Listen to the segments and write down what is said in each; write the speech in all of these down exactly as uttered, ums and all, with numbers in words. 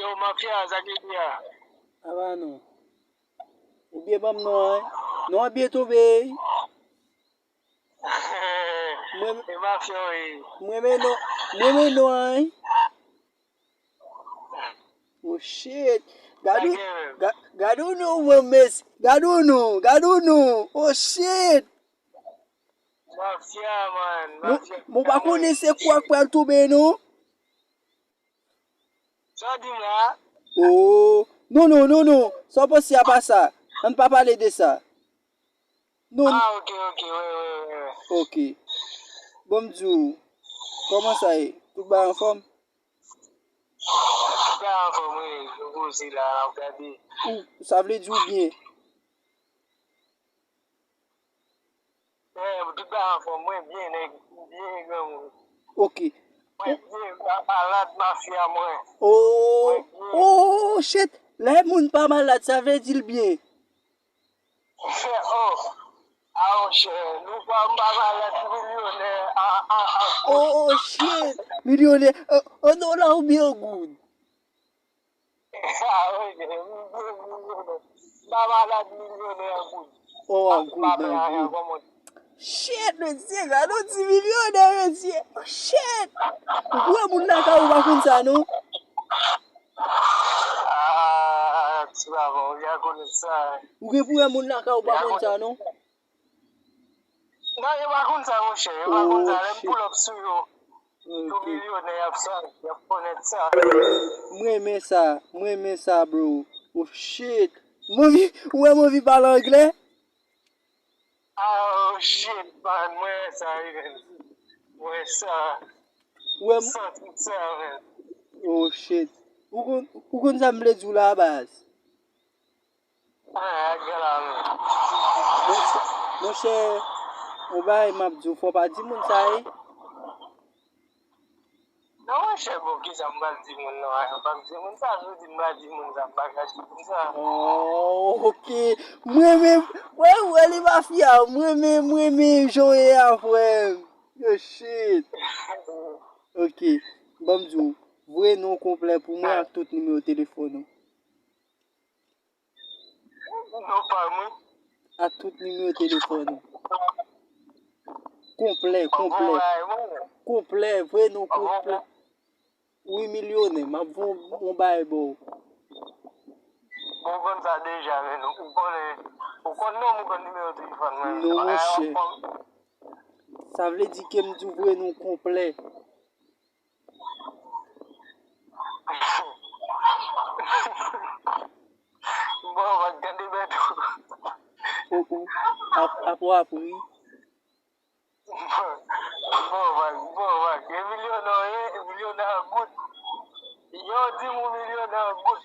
Yo, mafya, sa k ap di a? Apa non. Ou byen ban m non an. Non an byen tonbe. Mwen, e mafya, wi. Mwen men non, mwen men non an. Oh shit. Gade, ga- gade yon non, mwen mes. Gade yon non, gade yon non. Oh shit. Mafya, man. Mwen, mwen pa konnen se kwa k pral tonbe non. Sa w di m la? Oh, non, non, non, non. Sa w panse a pa sa? Ann pa pale de sa. Non. Ah, ok, ok, wi, wi, wi. Ok. Bon, m di w, kòman sa ye? Tout bagay anfòm? Tout bagay anfòm, wi. Nou poze la, n ap gade. Ou, sa vle di w byen? Eh, tout bagay anfòm, mwen byen, nèg, byen granmoun. Ok. Mwen byen, pa malad, mafya mwen. Oh, oh, shit. Lè moun pa malad, sa vle di l byen. Oh, ah, monchè, nou pa, m pa malad, milyonè, ah, ah, ah. Oh, shit. Milyonè, oh, oh, dola oubyen goud? Ah, wi, m pa malad, milyonè an goud. Oh, an goud, an goud. Shit, mesye, gade yon ti milyonè, mesye. Oh, shit. Ou kwè moun lakay ou pa konn sa, non? Ah, ti baba, ou ya konnen sa. Ou gen pou wè moun lakay ou pa konn sa, non? Non, yo pa konn sa, monchè. Yo pa konn sa. Lè m pull up sou yo, tout milyonè, y ap sa, y ap konèt sa. Mwen renmen sa. Mwen renmen sa, bro. Oh, shit. Mwen anvi, ou wè mwen anvi pale anglè? Ah, oh, shit, man. Mwen renmen sa, wi, man. Mwen renmen sa. Ou wè m- Santi sa, man. Oh, shit. Ou konn, ou konn sa m vle di w la, baz? Monchè, monchè, yon bagay m ap di w, fò w pa di moun sa, e. Non, monchè, bon, kisa m pral di moun nan, e? M p ap di moun sa, si w di m pa di moun sa, m pa ka di moun sa. Oh, ok. Mwen menm, wè, wè, li mafya, mwen menm, mwen menm, jan w ye a, frè m. Yo, shit. Ok, ban m di w, voye non konplè pou mwen ak tout nimewo telefòn ou. Non pa mwen. Ak tout nimewo telefòn ou. Konplè, konplè. Konplè, vre non konplè. Wi, milyonè, m ap voye yon bagay ba w. Bon, ou konn sa deja, men ou konnen, ou konn non m, ou konn nimewo telefòn mwen. Non, monchè. Sa vle di ke m di w voye non konplè. Bon, w ap gade bèt ou. Ou, ou, ap, ap w ap ri. Bon, w ap, bon, w ap, e milyonè w ye, e milyonè an goud. Yo, di m ou milyonè an goud.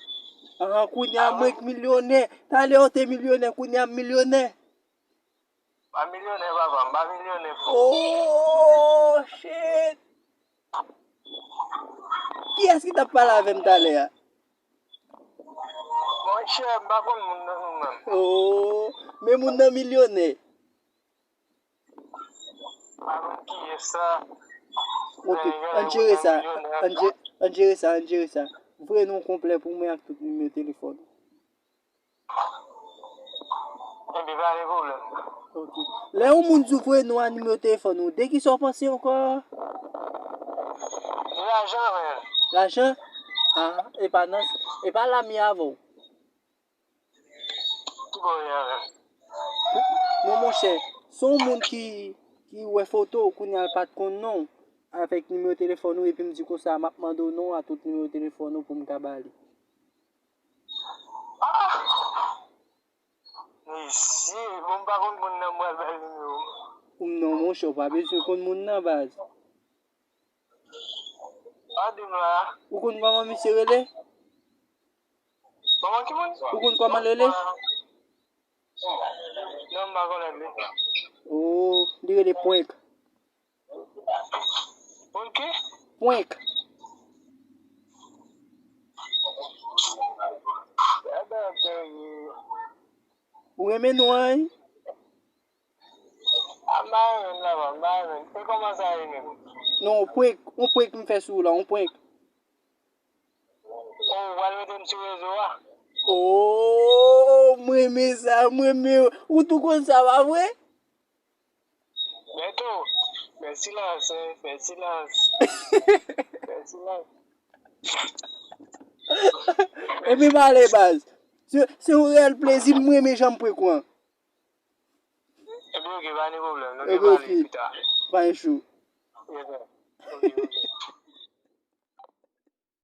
Ah, kounye a mwen k milyonè. Talè w te milyonè, kounye a m milyonè. Pa milyonè, papa, m pa milyonè, frè. Oh, shit! Kiyès ki t ap pale avè m talè a? Monchè, m pa konn moun nan non menm. Oh, men moun nan milyonè. M pa konn kiyès sa. Ok, ann jere sa. Ann je-, ann jere sa, ann jere sa. Voye non konplè pou mwen ak tout nimewo telefòn. Ebyen, pa gen pwoblèm. Ok. Lè yon moun di w voye non a nimewo telefòn ou, de kisa w panse ankò? Lajan, men. Lajan? Ah, e pa nan, e pa lami avè w. Ki bò w ye avè m? Non, monchè, se yon moun ki, ki wè foto w, kounye a l pa t konn non w, avèk nimewo telefòn ou, epi m di konsa, m ap mande w non w a tout nimewo telefòn ou pou m ka ba li. Ah! Mesye, bon, m pa konn moun nan m pral bay nimewo m. Non, monchè, w pa bezwen konn moun nan, baz. Pa di m la. Ou konn kòman misye rele? Kòman ki moun? Ou konn kòman l rele? Non, m pa konnen li. Oh, li rele Prank. Prank ki? Prank. Ebyen, ok. Ou renmen non an, wi? A, m pa renmen l, non, m pa renmen l. E kòman sa ye menm? Non, yon prank, yon prank m fè sou ou la, yon prank. Ou pral mete m sou rezo a? Oh, mwen renmen sa, mwen renmen. Ou tou konn sa, pa vre? Bèto, fè silans, hein, fè silans. Fè silans. Epi pale baz. Se se yon reyèl plezi, mwen renmen jan m pran kou an. Epi ok, pa gen pwoblèm, nou gen pale pita. Pa gen chou. Yes, sir. Ok, ok.